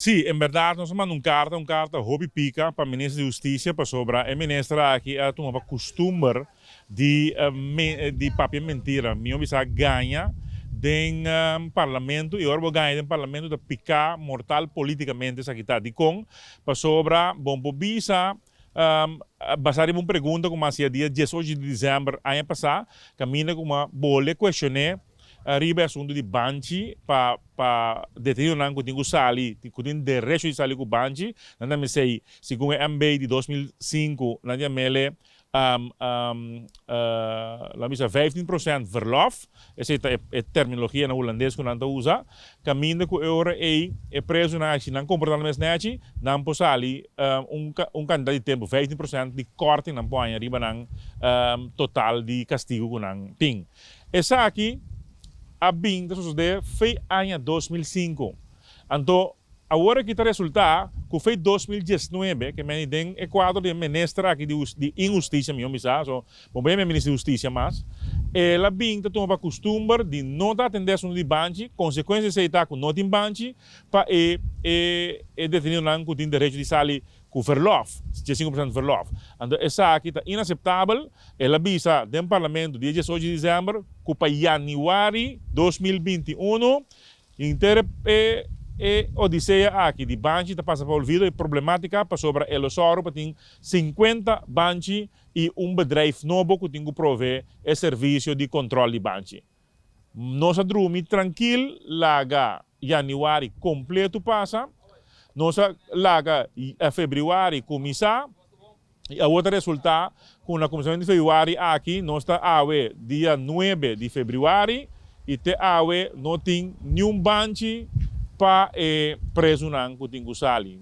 Sí, en berdad nos a manda un carta, un carta hopi pica pa Minister di Husticia pasobra e minister aki a tuma pa custumber di di papia mentira, mihor bisa gaña den Parlamento y ora bo gaña den Parlamento ta pica mortal politicamente esaki ta. Dicon? Pasobra bo por bisa basa riba un pregunta cu mi a hacia dia 18 di december aña pasa caminda cu mi a bole cuestione Riba e asuntu di banchi pa pa detenidonan ku tin ku sali, ku tin derecho di sali ku banchi, nan ta mesei segun e MB di 2005 nan tin a mele laat mi bisa 15% verlof, esei ta e terminologia na hulandes ku nan ta usa, kaminda ku e ora ei e prezunan aki si nan komportá nan mes nèchi nan por sali un un kantidat di tempu, 15% di kòrting nan por haña riba nan total di kastigu ku nan tin. Esaki a bin ta sosodé fei aña 2005. Anto, awor aki ta resultá ku fei 2019, ke meni den e kuadro di e minister aki di di inhustisia, mihó bisa, so bo bai e minister di hustisia mas, el a bin ta tuma pa kustumber di no ta atendé asuntu di banchi, konsekuensia di esei ta ku no tin banchi pa e e e detenidonan ku tin derecho di sali ku verlof, 15% verlof. Anto esaki ta inaseptabel. El a bisa den Parlamento dia 18 di december ku pa januari 2021 henter e e odisea aki di banchi ta pasa pa olvido e problematica pasobra e lo sòru pa tin 50 banchi i un bedrijf nobo ku tin ku provee e servisio di kontrol di banchi. Nos a drumi trankil laga januari kompleto pasa, nos a laga febrüari kuminsá i awor ta resultá ku na kuminsamentu di febrüari aki nos ta awe dia nuebe di febrüari i te awe no tin niun banchi pa e prezunan ku tin ku sali.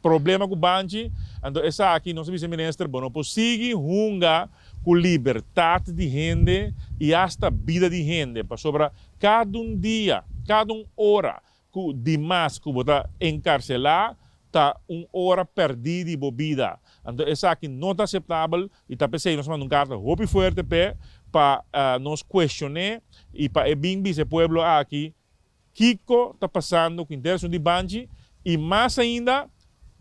Problema ku banchi, anto esaki nos a bisa minister bo no por sigui hunga ku libertat di hende i asta bida di hende, pasobra kada un dia, kada un ora ku dimas ku bo ta enkarselá ta un ora pèrdí di bo bida. Anto esaki no ta aseptabel i ta p'esei nos a manda un karta hopi fuerte p'e pa nos kuestion'é i pa e bin bisa e pueblo aki Kiko ta pasando ku interesnan di banchi i mas ainda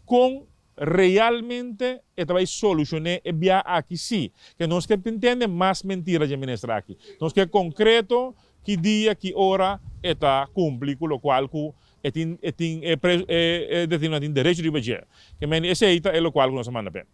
kon realmente e ta bai solushoné e bia aki si ke nos ke tende mas mentira dje minister aki. Nos ke konkreto ki dia ki ora e ta kumpli ku lokual ku e tin e tin e e detenidonan tin derecho riba dje. Ke meni esei ta e lokual ku nos a manda p'e.